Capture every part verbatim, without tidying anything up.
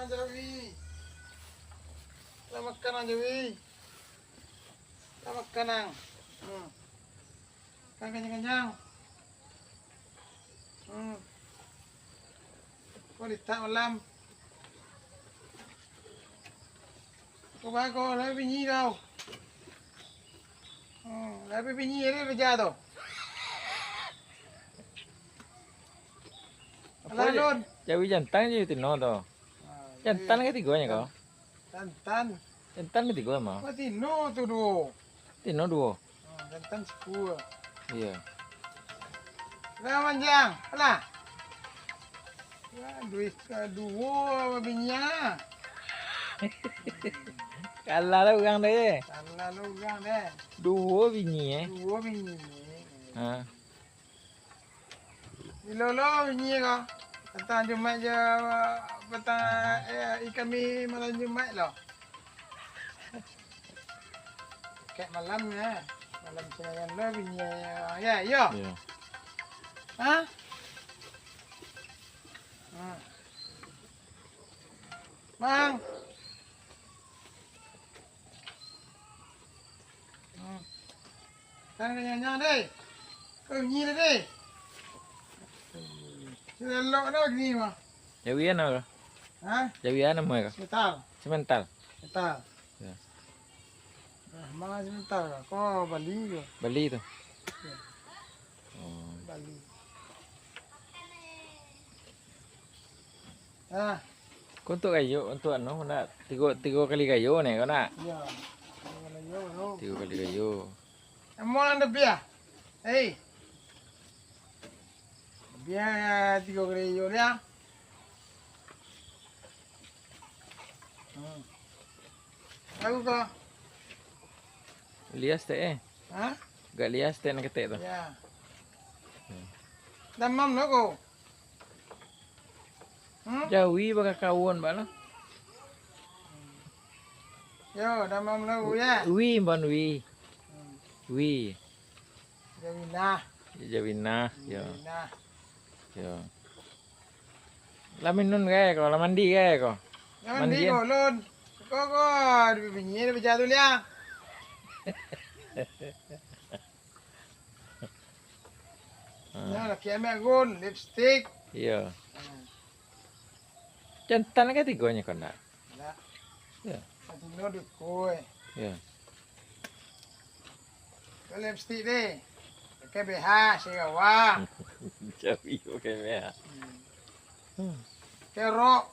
Jawi. Lah makan ang, Jawi. Lah makan ang. Hmm. Makan kanyang-kanyang. Hmm. Kau litak malam. Kau bago lah binyi kau. Hmm, lah binyi dia kerja tu. Apo Alah, je? Lun. Jawi jantan je tino tu. Ah, Jantan iya. Katigonyo ko? Jantan. Jantan katigo mah. Batino tu duo. Tino duo. Ah, jantan sepuluh. Iya. Lah manjang. Alah. Wah, duit kaduo babinyiang. Kalah lah urang deh. Kalah lah urang deh. Duo binyi, eh. Duo binyi. Ha. Bilo lo bunyi ko? Patang Jumaik jo, patang, eh, kami malam Jumaik lo. Kek malam ya. Malam Senayan lo bunyi ya, yo. Iya. Ha? Ha. Mang. Hmm. Kan kanyang deh. Kau bunyi dah deh. Sudah elok dah gini mah. Jawi ano ko? Ha? Jawi ano mah ko? Semental. Semental. Semental. Ya. Rahma Semental. Kau Bali ko? Bali tu. Ya. Oh. Bali. Ah. Ko untuak gayo, untuak anu, nak tigo, tigo kali gayo ni ko nak? Iya. Tigo kali gayo, bro. Tigo kali gayo. Emang anda biar? Hei. Biar tigo kali gayo dia. Hmm. Tahu ko? Lias tek eh. Ha? Gak lias tek nak ketek tu. Ya. Hmm. Damam lo ko. Hmm? Jawi bakakawan bak lo. Yo, damam lo ya. Wi, ban wi. Hmm. Wi. Jawinah. Jawinah, yo. Jawinah. Yo. Lah minun gai ko, lah mandi gai ko. Lah mandi ko, Lun. Ko, ko, di bini ni baca tu liang. Nah, laki ambil gun, lipstick. Iyo. Jantan katigonyo ko ndak? Ndak. Iyo. Patino duko eh. Iyo. Pakai lipstick deh. Pakai B H, segawa. Cabi pakai B H. Hmm. Pakai rok.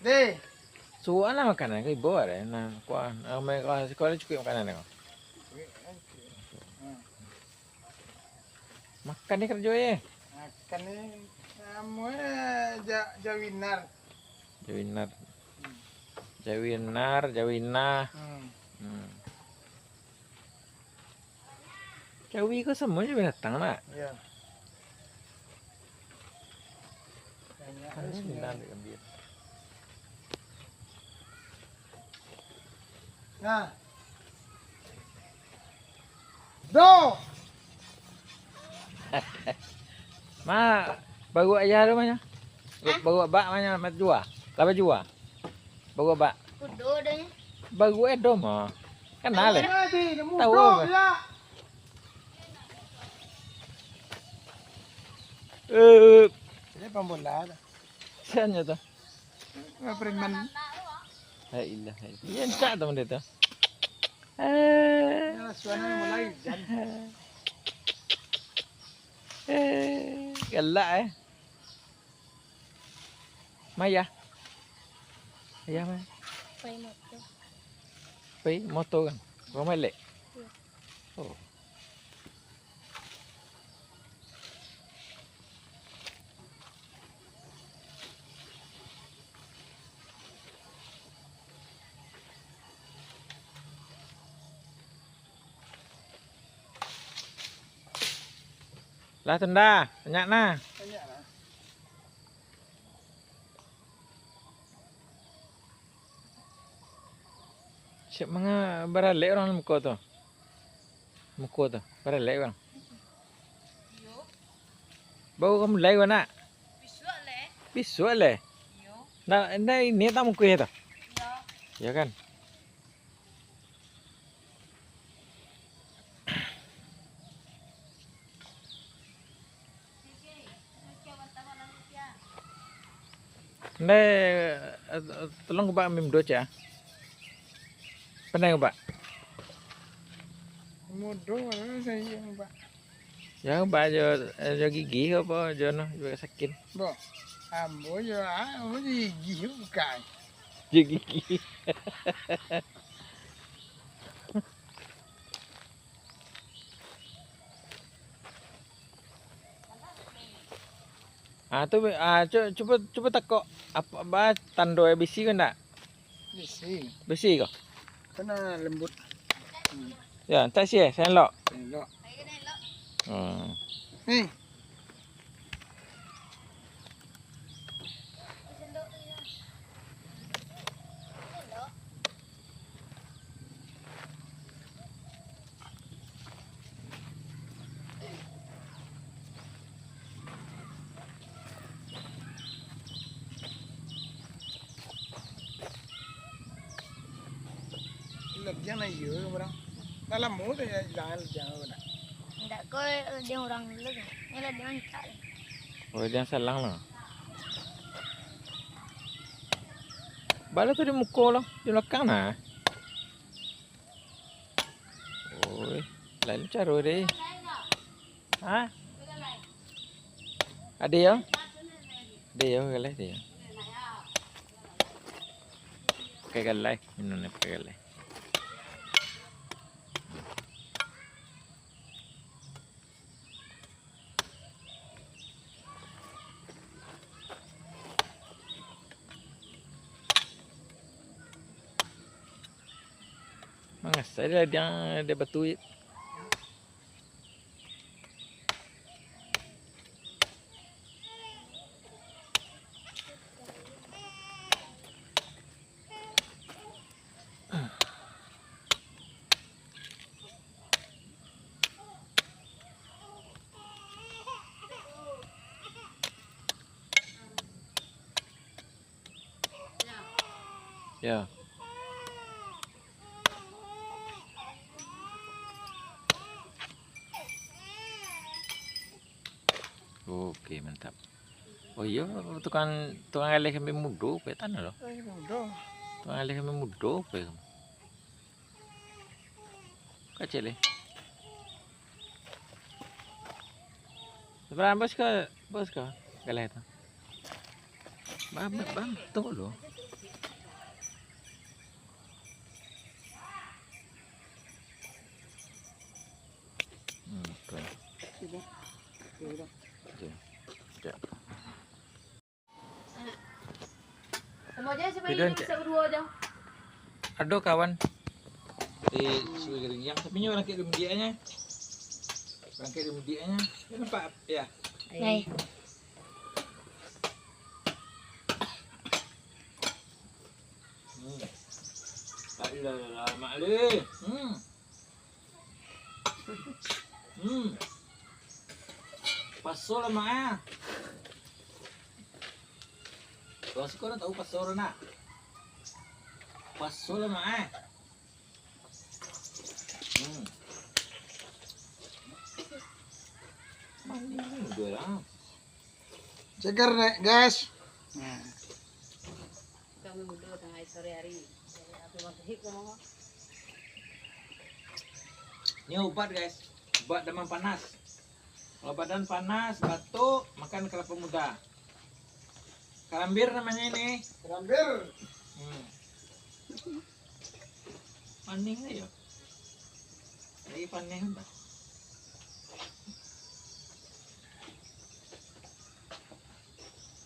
Deh. Suruah lah makanan ko ibo deh. Nah, kuah, amai kuah, siko lah cukuik makanan ko. Cukuik, kan? Hmm. Makan ni karajo eh. Makan ni, namo eh, ja-, jawinar. Jawinar. Hmm. Jawinar, jawinah. Hmm. Hmm. Jawi ko samo jo binatang, nak? Iyo. Banyak. Nah. Do. Ma, baru ayah tu mah nyo? Hah? Baru bak mah nyo, mat jua. Lah bajua. Baru bak. Kudo deh. Baru eh do mah. Kenal eh? Tahu apa? Eh. Ini pembola dah. Siapa tu? Preman. La ilaha illallah. Iyo, encak tu benda tu. Eh. Iyo, suara mulai hujan. Eh, galak eh. Maya. Ayah mah. Pai moto. Pai moto kan? Rumah elek? Iyo. Oh. Lah tunda, banyak nah. Banyak lah. Siap manga baralek urang muko tu. Muko tu, baralek urang. Iyo. Baru ka mulai ko nak? Bisuak leh. Bisuak leh? Iyo. Ndak, ndak ini tamu kuih tu. Iyo. Iyo kan? Ndai, eh, tolong kubak ambiak mudo, cek, ah. Pandai kubak? Mudo, lah, sayo kubak. Jan kubak jo, jo gigi ko apo, jo no, jo sakin. Bo, ambo jo, ah, ambo jo gigi bukan. Jo gigi. Ah, tu, ah, cu-, cubo, cubo takok, apo, ba, tando bisi ko ndak? Bisi. Bisi ko? Kena lembut. Hmm. Ya, tak sih, eh, sendok. Sendok. Hmm. Ni. Ladiang lah iyo urang. Lah lamo tu ya ilang ladiang tu dah. Indak ko ladiang urang dulu tu. Ni ladiang rancak tu. Oh, ladiang salang lah. Bala tu di muko lah, di balakang nah. Oi, lain caro deh. Ha? Ado yo? Ado yo, galeh ado yo. Pakai galeh, minum ni pakai galeh. Mangasai lah dia, dia batuik. Ya. Oke, mantap. Oh iyo, tukang, tukang galeh kami mudo, pe tanah lo. Eh, mudo. Tukang galeh kami mudo, pe. Kacil, eh. Seberang bos ke, bos ke? Galeh tu. Bam, bam, tunggu dulu. Hmm, betul. Sudah. Sudah. Oke. Oke. Samo aja, siapa Video ini cek. Bisa berdua aja. Ado kawan di Sungai Geringiang, tapi nyo barangkek di mudiaknyo. Barangkek di mudiaknyo. Nyo nampak, ya? Hai. Hmm. Tak ada lah, Mak Lih. Hmm. Hmm. Paso lah, Mak, eh. Kalau siko nak tahu paso lah, nak. Paso lah, Mak, eh. Hmm. Mandi dulu lah. Segar, Nek, guys. Nah. Kami mudo tangah sore hari. Dari api maghrib ka mangko. Ini obat, guys. Obat demam panas. Kalau badan panas, batuk, makan kelapa muda. Karambir namanya ini. Karambir. Hmm. Panih aja. Lagi panih, Mbak.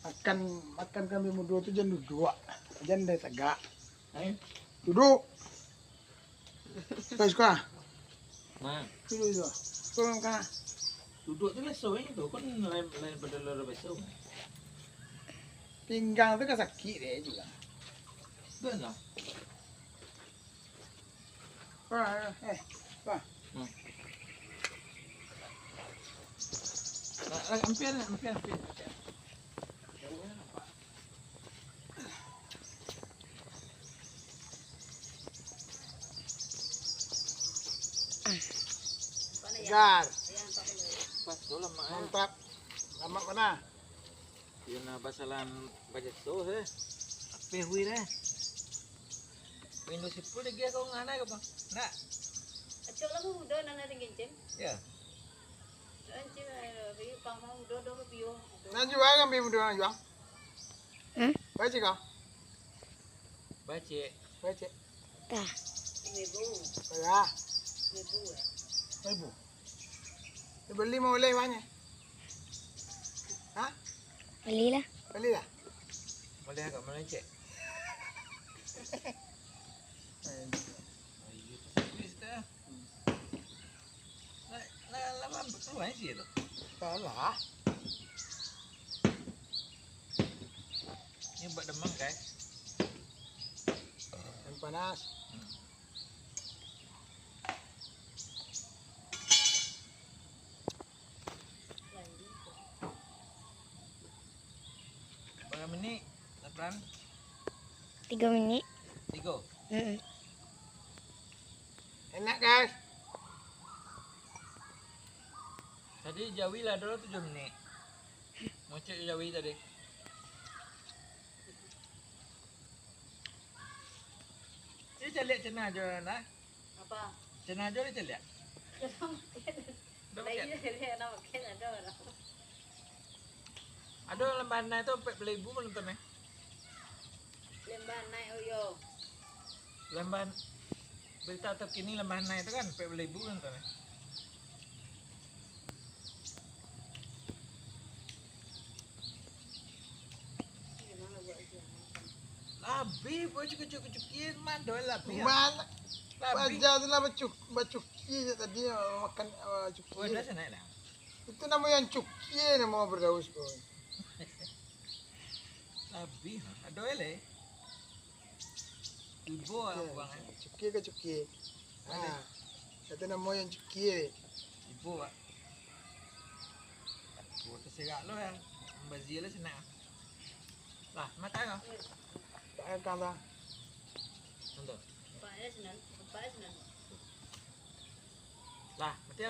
Makan, makan kami mudo tu jan duduak, jan dai tagak. Hai. Duduk. Kau suka? Nah. Duduk, duduk. Kau makan. Duduk tu biasa bae tu, kan lain, lain pada loro biasa. Pinggang tu kan sakit deh juga. Betul lah. Wah, eh, wah. Hmm. Lah, lah, ampia, ampia, ampia, ampia. Jauh lah nampak. Gar. Pas tu lamak, eh. Mantap. Lamak mana? Yo na basalan bajeso, eh. Apeh hui deh. Windows sepuluh lagi aku ngana ke, Bang? Nak? Acok lah mudo nan ada kencing. Ya. Kencing, eh, bagi pang mau mudo dong bio. Nah, jual kan beli mudo, nah, jual. Hmm? Baca kau? Baca. Baca. Tah. Seribu. Berapa? Seribu, eh. Seribu. Dia beli mau oleh banyak. Hah? Belilah. Belilah. Boleh agak melencet. Ayo, terus dah. Lah, lah, lah, keluar sih tu. Salah. Ini buat demam, guys. Yang panas. Hmm. Berapa minit, Sapran? Tiga minit. Tiga? Mm-mm. Enak, guys. Tadi jawi lah dulu tujuh minit. Mocek jawi tadi. Dia caliak cenah jo lah. Apa? Cenah jo dia caliak. Cenah makan. Dah makan? Iya, caliak cenah makan, ada orang. Ada lambahan nai tu ampek baleh ibu penonton, eh. Lambahan nai, oh yo. Lambahan, berita terkini lambahan nai tu kan ampek baleh ibu penonton, eh. Labih, boy, cukup-cukup cukian, mandor labih, ya. Mana? Labih. Paja tu lah bacuk-, bacukia je tadi, makan, ah, cukia. Oh, dah sana dah. Itu namo yang cukia, namo berdaus, boy. Labih, ado eleh. Ibo lah urang, eh. Cukie ka cukie. Mana? Ah, kata namo yang cukie. Ibo, Pak. Oh, terserak lo ya. Membazir lah senang. Lah, makan lah. Tak makan lah. Contoh. Lah, mati lah.